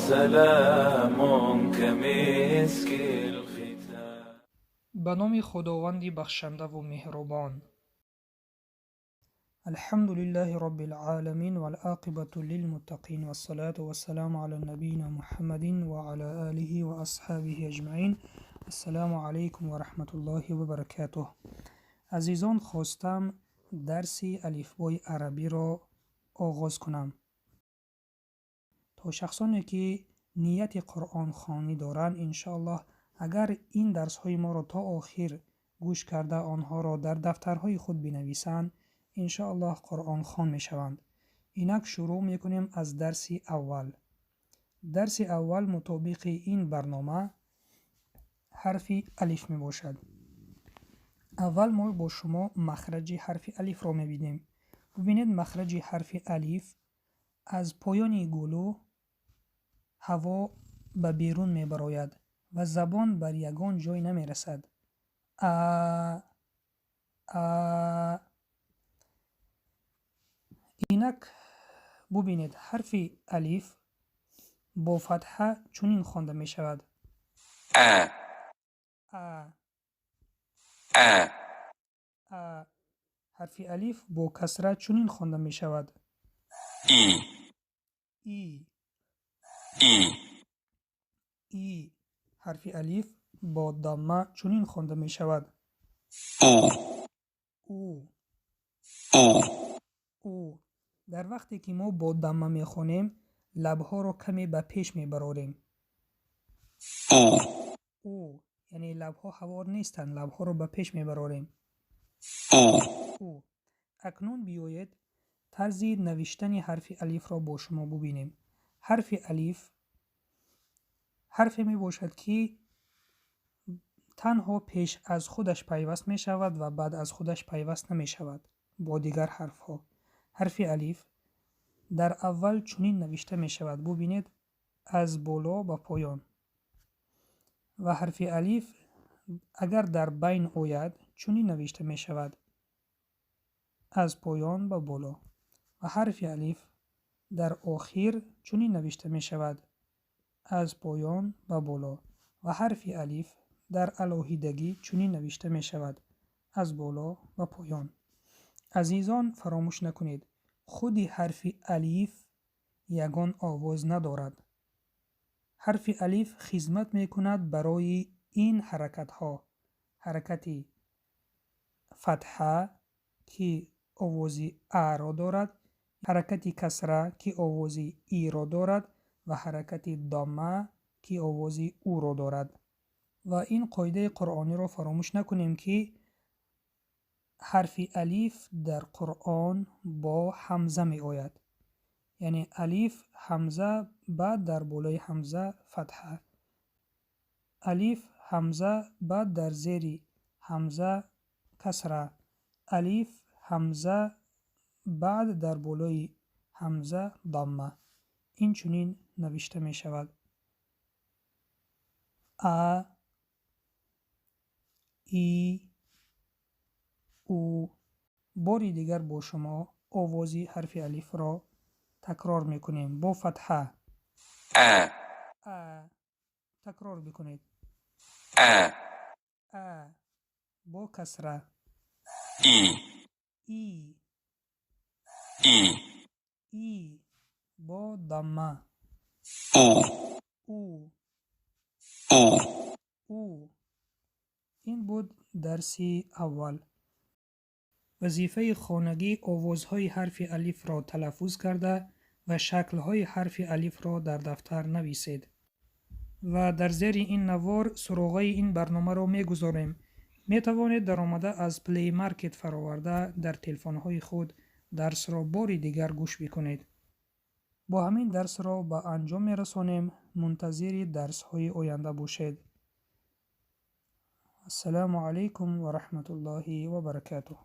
سلام كمسك الختام. Ба номи Худованди бахшандаву меҳрубон. Алҳамду лиллаҳи роббил оламин вал оқибату лилмуттақин вассалату вассаламу ала набийина Муҳаммадин ва ала олиҳи ва асҳобиҳи аҷмаин. Ассалому алайкум ва раҳматуллоҳи ва баракатуҳ. Азизон, хостам дарси алифбои арабиро оғоз кунам, то шахсоне ки нияти қуръонхонӣ доранд, иншоаллоҳ, агар ин дарсҳои моро то охир гӯш карда, онҳоро дар дафтарҳои худ бинависанд, иншоаллоҳ қуръонхон мешаванд. Инак шурӯъ мекунем аз дарси аввал. Дарси аввал мутобиқи ин барнома ҳарфи алиф мебошад. Аввал мо бо шумо махраҷи ҳарфи алифро мебинем. Бубинед, махраҷи ҳарфи алиф аз поёни гулӯ ҳаво ба берун мебарояд ва забон бар ягон ҷой намерасад. А, а. Инак бубинед, ҳарфи алиф бо фатҳа чунин хонда мешавад: А. А. А. А. Ҳарфи алиф бо касра чунин хонда мешавад: И. И. И. И. Ҳарфи алиф бо дамма чунин хонда мешавад: У. У. У. У. Дар вақте ки мо бо дамма мехонем, лабҳоро каме ба пеш мебарорем. У. У, яъне лабҳо ҳавор нестанд, лабҳоро ба пеш мебарорем. У. У. Акнун биёед, тарзи навиштани ҳарфи алифро бо шумо бубинем. Ҳарфи алиф ҳарфе мебошад, ки танҳо пеш аз худаш пайваст мешавад ва баъд аз худаш пайваст намешавад бо дигар ҳарфҳо. Ҳарфи алиф дар аввал чунин навишта мешавад, бубинед, аз боло ба поён. Ва ҳарфи алиф агар дар байн ояд, чунин навишта мешавад, аз поён ба боло. Ва ҳарфи алиф дар охир чунин навишта мешавад, аз поён ба боло. Ва ҳарфи алиф дар алоҳидагӣ чунин навишта мешавад, аз боло ба поён. Азизон, фаромӯш накунед, худи ҳарфи алиф ягон овоз надорад. Ҳарфи алиф хизмат мекунад барои ин ҳаракатҳо: ҳаракати фатҳа, ки овози аро дорад, ҳаракати касра, ки овози иро дорад, ва ҳаракати домма, ки овози уро дорад. Ва ин қоидаи қуръониро фаромӯш накунем, ки ҳарфи алиф дар Қуръон бо ҳамза меояд, яъне алиф, ҳамза, баъд дар болои ҳамза фатҳа, алиф, ҳамза, баъд дар зери ҳамза касра, алиф, ҳамза, баъд дар болои ҳамза дамма. Инчунин навишта мешавад: а, и, у. Бори дигар бо шумо овози ҳарфи алифро такрор мекунем бо фатҳа. А. А. Такрор бикунед. А. А. Бо касра: И. И. И. И. Бо дамма: У. У. У. У. Ин буд дарси аввал. Вазифаи хонагӣ: овозҳои ҳарфи алифро талаффуз карда ва шаклҳои ҳарфи алифро дар дафтар нависед. Ва дар зери ин навор суроғаи ин барномаро мегузорем. Метавонед даромада, аз Play Market фароварда, дар телефонҳои худ дарсро бори дигар гӯш бикунед. Бо ҳамин дарсро ба анҷом мерасонем. Мунтазири дарсҳои оянда бошед. Ассалому алайкум ва раҳматуллоҳи ва баракатуҳ.